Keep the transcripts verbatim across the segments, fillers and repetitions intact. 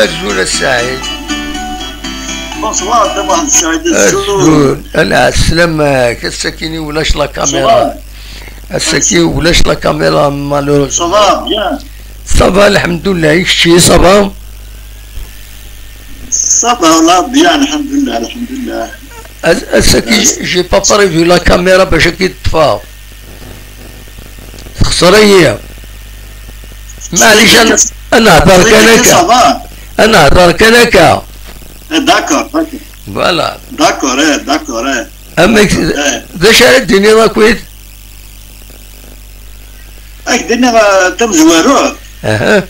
Azul a Saɛid. Bonsoir, d Muḥend Saɛid. Azul. Azul. Ala, sslam-ak. Ass-agi ulac la caméra. Bonsoir. Ass-agi ulac la caméra, malheureusement. Ça va, bien. Ça va, alhamdoulilah. I kečči, ça va? Ça va, là, bien, alhamdoulilah, alhamdoulilah. Ass-, ass-agi, j'ai pas prévu la caméra bac ad k-id-ṭṭfeɣ. Texṣer-iyi. Maɛlic, ad, ad nehder kan akka. Ça va. Ad nehder kan akka. Eh, d'accord, d'accord. Voilà. D'accord, eh, d'accord, eh. Amek, eh, d acu ara d-tiniḍ akkit? Ad k-d-iniɣ, eh, tamezwarut. Aha.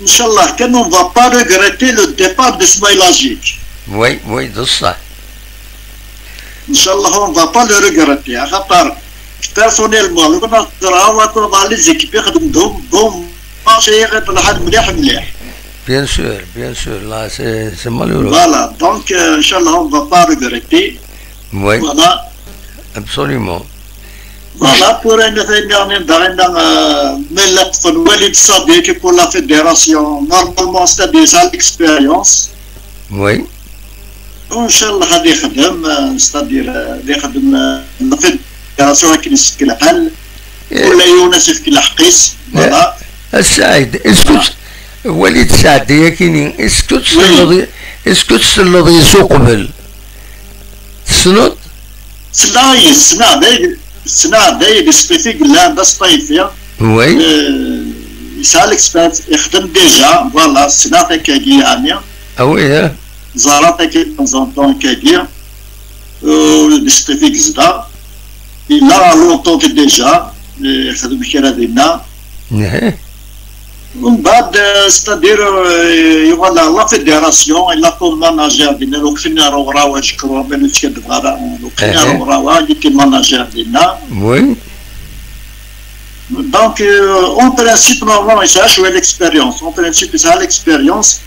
Inchallah kan, on va pas regretter le départ de Smaïl Agic. Oui, oui, d ṣṣeḥ. Inchallah, on va pas le regretter. Axaṭer, personnellement, لو كنا نهضروا، وكنا مع les équipes يخدم دوم، دوم، ماشي غير الحال مليح، مليح. Bien sûr, bien sûr, là, c'est, c'est malheureux. Voilà, donc, euh, Inch'Allah, on va pas regretter. Oui. Voilà. Absolument. Voilà, pour un événement, euh, mais là, pour Walid Sadiq, pour la fédération, normalement, c'est-à-dire, ça, l'expérience. Oui. Inchallah, ad ixdem, euh, c'est-à-dire, euh, ad ixdem, euh, la fédération akken yessefk lḥal, eh, wala yiwen ad s-yefk lḥeqq-is, eh, voilà. A Saɛid, est-ce que, voilà, Walid Saɛdi akini, est-ce que, oui, tselleḍ i, est-ce que tselleḍ yes-s uqbel? Tessneḍ? Ssneɣ yes-s, ssneɣ d ay-, ssneɣ d aydi s Ṭifi yellan, d asṭayfi. Oui. Euh, yesɛa l'expérience, ixdem déjà, voilà, ssneɣ-t akkagi, yeɛni. Ah oui, hein? Ẓerreɣ-t akka de temps en temps akkagi, euh, di Sṭif i yezdeɣ. Yella longtemps déjà, euh, ixdem kra dinna. Ih. Mbeɛd, euh, c'est-à-dire, euh, yuɣal ɣer la fédération, yella comme manager dinna, lweqt-nni ar uɣrawa, je crois, ma ur skaddbeɣ ara, lweqt-nni ar, ih, uɣrawa, il était manager dinna. Oui. Donc, euh, en principe, normalement, yesɛa cwiya l'expérience. En principe, yesɛa l'expérience.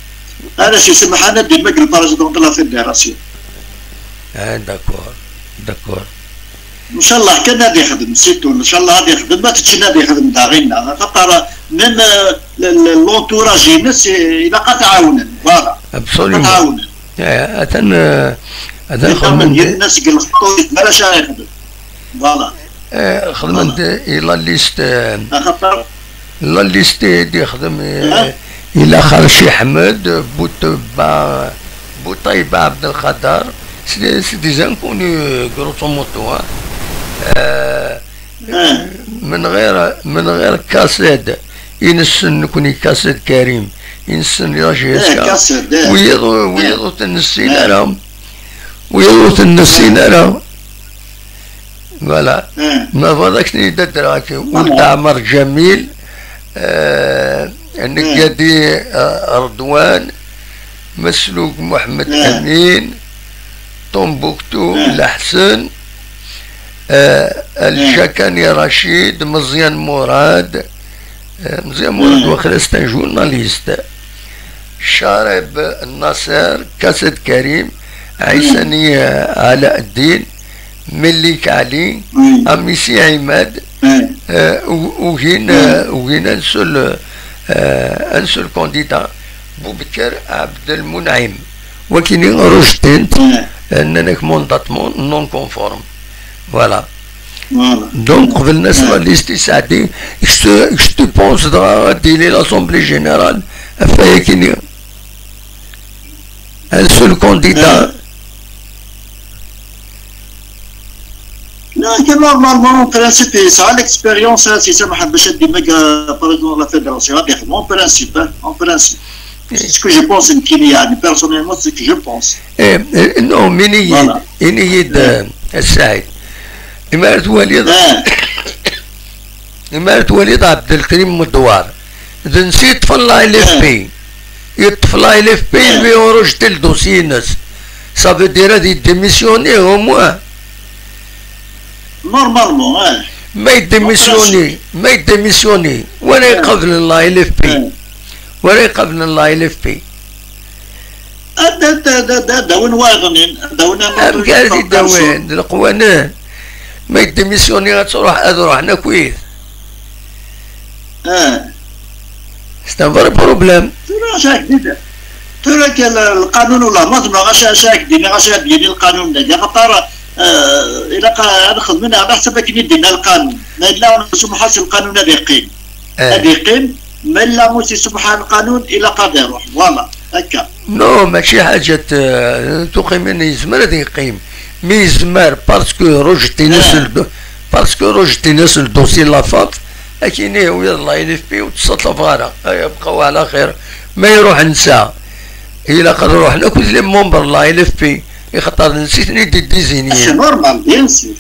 Ara s-isemḥen ad d-imeg le président de la fédération. Ah, d'accord, d'accord. Inchallah kan ad ixdem, c'est tout. Inchallah ad ixdem, ma teččin ad ixdem daɣen. Xaṭer, même, euh, le, le, l'entourage-ines, eh, ilaq ad t-ɛawnen. Voilà. Absolument. Ad t-ɛawnen. Eh, atan, eh, atan xedmen-d. Yal ass deg lxeṭṭ ur yezmir ara ad ixdem. Voilà. Eh, xedmen-d, voilà, i la liste, eh, axaṭer la liste i d-ixdem, eh, eh, ila Xalci Ḥmed, Boutba, Boutayba Abdelkader. C'est des, c'est des inconnus, grosso modo, hein. Eh, eh, من غير، من غير Kased, i nessen nekni Kased Karim, i nessen la J S K. Eh, Kased, eh. Wiyaḍ, eh, wiyaḍ ur ten-nessin, eh, ara. Wiyaḍ ur ten-nessin, eh, ara. Voilà. Eh. Ma bɣiḍ ad k-ten-id-adreɣ akka. Voilà. Weld Ɛmer Ǧamil, eh, Negadi, eh, Redwan, Mesluk Muḥemmed, eh, Amin, Tombouctou, eh, Leḥsen, eh, eh, Aljakani Racid, Meẓyan Murad, eh, Meẓyan Murad, eh, waqila c'est un journaliste. Careb Nasser, Kased Karim, Ɛisani Ɛlaɛeddin, Mellik Ɛli, oui, Amisi Ɛimad, oui, eh, u-, ugin, oui, eh, ugin un seul, eh, un seul candidat, Boubacar Abdelmounam. Wakini rejetin-t, oui, eh, nnan-ak mandatement non conforme. Voilà. Voilà. Donc, qeblen-as la liste i Saɛdi, kečč, kečč tu penses dɣa ad d-yili l'Assemblée Générale, ɣef wayagi-nni? Un seul candidat. Eh. Non, que normalement, en principe, yesɛa l'expérience, hein, si ça m'a bac ad d-imeg, euh, président de la fédération, ad ixdem, en principe, hein, en principe. C'est ce que je pense, nekkini, يعني, personnellement, c'est ce que je pense. Eh, eh, non, mais ini-yi-d, voilà, ini-yi-d, eh, eh, a Saɛid. Imi ara twaliḍ, eh, imi ara twaliḍ Ɛebdelkrim Medwar, d netta i yeṭṭfen la L F P. Eh. Yeṭṭef la L F P, eh, lui, on rejeté le dossier-ines. Ça veut dire ad yedémissionné, au moins. Normalement, eh. Ma yedémissionné, en principe, ma yedémissionné, wara, eh, iqablen la L F P. Eh. Wara iqablen la L F P. Ad, ad, ad, ad, ad d-awin wayeḍnin, ad d-awin un autre. Amek ara t-id-awin? D leqwanen. Ma yedémissionné ad truḥ, ad ruḥen akkit. Ah. C'est un vrai problème. Tura acu ara k-d-iniɣ? Tura kan lqanun, wala ma ẓemreɣ acu, acu ara k-d-iniɣ, acu ara d-yini lqanun dagi, axaṭer, eh, ilaq ad xedmen ɛla ḥsab akken i d-yenna lqanun. Ma yella ur semḥas lqanun ad yeqqim. Eh. Ad yeqqim, ma yella ur semḥas lqanun, ilaq ad iruḥ. Voilà, akka. Non, mačči ḥaǧa, eh, tuqimin, yezmer ad yeqqim. Mi yezmer, parce que rejeté-as le do-, parce que rejeté-as le dossier de la FAF, akken ihi, wiyaḍ la L F P ur tt-ssaṭlafeɣ ara. Ay, abqaw ɛla xir. Ma iruḥ netta, ilaq ad ruḥen akk les membres n la L F P, ixaṭer d netta i ten-id-iddizinin. C'est normal, bien sûr.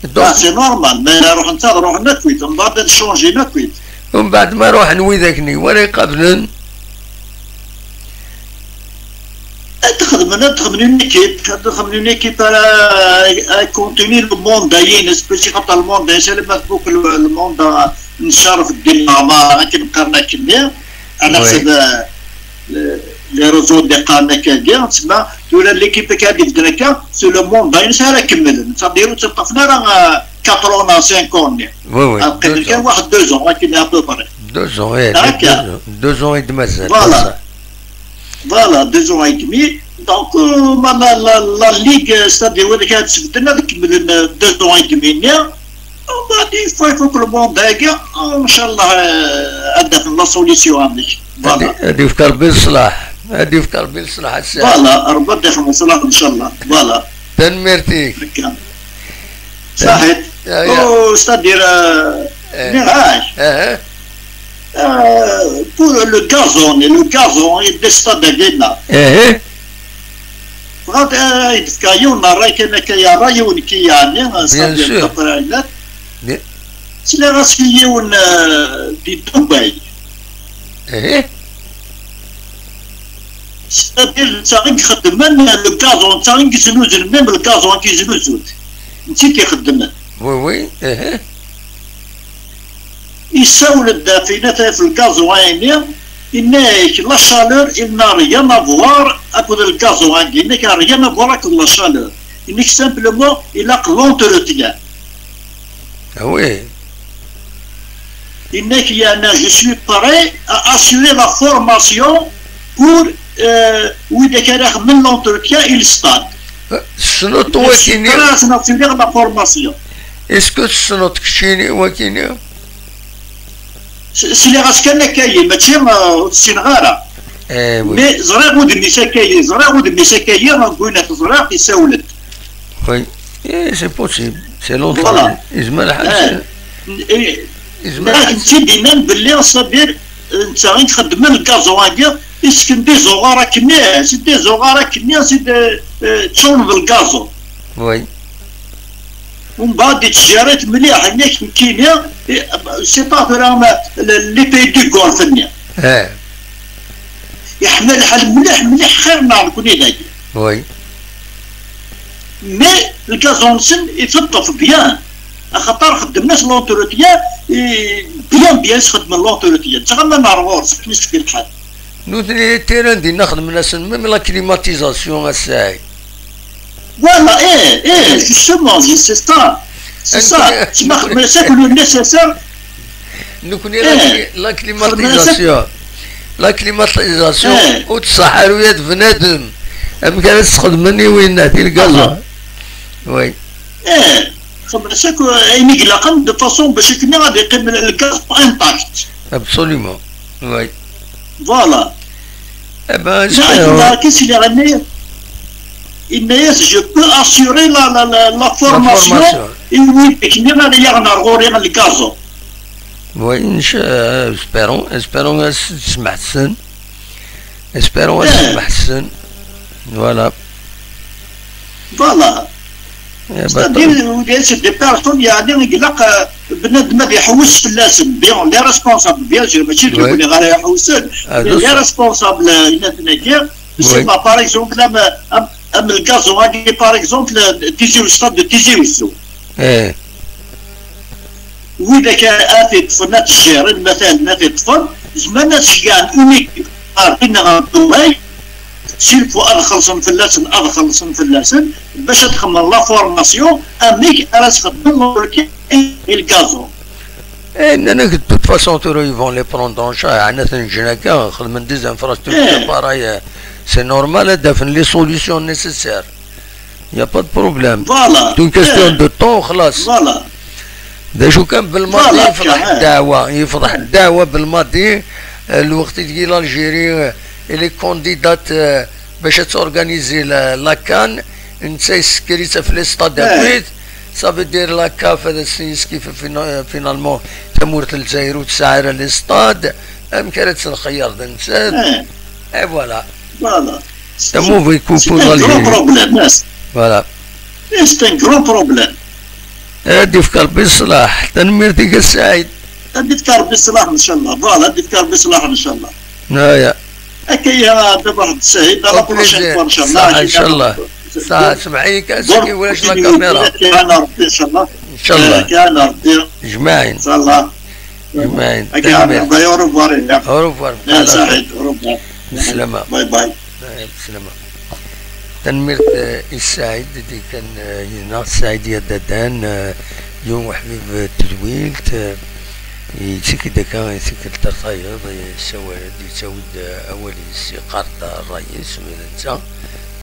Donc, ah, c'est normal, mais ad ruḥen, ad ruḥen akkit, mbeɛd ad changin akkit. Mbeɛd ma ruḥen widak-nni, wara iqablen. Ad xedmen, ad xedmen une équipe, ad xedmen une équipe ara, à continuer le mandat-ines, puisque le mandat-ines, alamma tfuk le, le mandat n Cerf Ddin Leɛmer, akken qqaren akkenni, ɛla ḥsab, euh, les réseaux d-iqqaren akkagi, tsemma tura l'équipe akka ad ibedden akka, c'est le mandat-ines ara kemmlen, c'est-à-dire ur ttaṭṭafen ara, euh, quatre ans neɣ cinq ans-nni. Oui, oui, ad qqimen kan waḥed deux ans, akken à peu près. Deux ans, eh, deux ans, deux ans i d-mazal. Voilà. Voilà, deux ans et demi. Donc, euh, ma la, la, la Ligue, euh, c'est-à-dire, win kan ad sbedden, ad kemmlen, euh, deux ans et demi-nni. Mbeɛd, il faut, il faut que le monde agi, inchallah, euh, ad d-afen la solution, amek. Voilà. Ad, ad yefk Rebbi leṣlaḥ. Ad yefk Rebbi leṣlaḥ, ass-a. Voilà, Rebbi ad d-afen leṣlaḥ, inchallah. Voilà. Tanemmirt-ik. Akka. Saḥit. Ah, ya. Oh, c'est-à-dire, euh, eh. Nniɣ-ak. Eh. Euh, pour le gazon, le gazon, il décide de gagner. Eh. Bɣiɣ, euh, ad d-fkeɣ yiwen n ṛṛay kan akka, ya ṛṛay-iw nekki, yeɛni, bien sûr. C'est-à-dire, bien. Sliɣ-as i yiwen, euh, di Dubaï. Eh. C'est-à-dire, netta i ixeddmen le gazon, netta i yeznuzen, même le gazon i yeznuzen. Netta i t-ixeddmen. Oui, oui, eh. Yessawel-d ɣef, yenna-t ɣef le gazon-nni, yenna-ak la chaleur, il n'a rien à voir akked le gazon-agi, yenna-ak rien à voir akked la chaleur. Yenna-ak simplement, ilaq l'entretien. Ah oui. Yenna-k, yeɛni, je suis prêt à assurer la formation pour, euh, widak ara xedmen l'entretien et le stade. Tessneḍ wakini? Je suis prêt à assurer la formation. Est-ce que tessneḍ keččini wakini? S-, sliɣ-as kan akkayi, mačči, euh, ur t-ssineɣ ara. Eh oui. Mais ẓriɣ udem-is akkayi, ẓriɣ udem-is akkayi, win i t-ẓriɣ, yessawel-d. Oui. Eh, c'est possible. C'est longtemps. Voilà. Yezmer lḥal. Eh. Yezmer lḥal. Netta i d-yennan belli, c'est-à-dire, netta i ixeddmen le gazon-agi, yessken des horaires akkenni, c'est des horaires akkenni, c'est de, euh, tcawneḍ le gazon. Oui. Umbeɛd yettjerrit mliḥ, yenna-k nekkini, eh, c'est pas vraiment le, les pays du Golfe-nni. Eh. Yeḥma lḥal mliḥ, mliḥ, xir-nneɣ nekni dagi. Oui. Mais le gazon-nsen iteṭṭef bien. Axaṭer xeddmen-as l'entretien, eh, bien, bien, sxedmen l'entretien. Ttɣaman ar ɣur-s, akken i s-tefka lḥal. Nutni les terrains dinna xedmen-asen même la climatisation, a Saɛid. Voilà, eh, eh, justement, c'est ça. C'est ça. C'est le nécessaire. Nekkni la, eh, cli-, la climatisation. La climatisation, eh, ur tṣaḥ ara ula d bnadem. Amek ara tesxedmen i winna, di lgaza? Aha. Oui. Eh, xedmen-as akk ayen i ilaqen de façon bac akken ad yeqqim lgaz intact. Absolument. Oui. Voilà. Eh ben, espérons. Là, il va, qu'est-ce qu'il a dit? Il me dit, je peux assurer la, la, la, la formation. La formation. Et oui, et qu'il y en a, il y en a, il y en a le gazon. Oui, incha-, espérons, espérons ad s-, semḥessen. Espérons ad semḥessen. Voilà. Voilà. C'est-à-dire, c'est des personnes, yeɛni, ilaq, euh, bnadem ad iḥewwes fell-asen. Bien, les responsables, bien sûr, mačči d nekkni ara iḥewwsen, mais les responsables, euh, inna-ten-agi, c'est pas, par exemple, am, am, am le gazon-agi, par exemple, euh, Tizi Uzzu, stade de Tizi Uzzu. Eh. Widak ara t-iṭṭfen, ad t-jjiren, matalan, ad t-iṭṭfen, zemren ad ceggɛen une équipe ɣer din ɣer Dubaï, s'il faut ad xellṣen fell-asen, ad xellṣen fell-asen, bac ad xedmen la formation, amek ara sxedmen l'entretien et le gazon. Eh, nnan-ak, de toute façon, tura, ils vont les prendre en charge, ɛna ten-ǧǧen akka, xedmen des infrastructures pareilles, c'est normal, ad d-afen les solutions nécessaires. Il n'y a pas de problème. Voilà. C'est une question de temps, xlas. Voilà. D acu kan, belmadi yefḍeḥ ddeɛwa, yefḍeḥ ddeɛwa belmadi. Eh, lweqt i deg l'Algérie, eh, elle est candidate, eh, bac ad t'organiser la, la CAN, netta yessekker-itt ɣef les stades akkit. Ça veut dire la CAF ad as-ten-yeskif fina-, finalement, tamurt n Lezzayer ur tesɛi ara les stades. Amek ara tt-nxeyyer d nettat? Et voilà. Voilà. C'est un mauvais coup pour l'Algérie. Problème, yes. Voilà. C'est un gros problème. Ad d-ifk Rebbi ṣṣlaḥ. Tanemmirt-ik a Saɛid. Ad d-ifk Rebbi ṣṣlaḥ, ncallah. Voilà, ad d-ifk Rebbi ṣṣlaḥ, ncallah. Aya. Akka ya baba Saɛid, à la prochaine fois, ncallah. Ncallah. Semmeḥ-iyi kan, saki ulac la caméra. Ncallah. Ncallah. Jmaɛin. Ncallah. Jmaɛin. Tanemmirt. Au revoir. Au revoir. Saɛid, au revoir. Bye bye. Tanemmirt, eh, i Saɛid, di kan, eh, yid-neɣ Saɛid Yadadan, eh, yiwen uḥbib, eh, n tedwilt, eh, yettak-d akka i tikkelt ar tayeḍ, eh, yessawal-d, yettawi-d, eh, awal-is, yeqqar-d ṛṛay-is, ula d netta.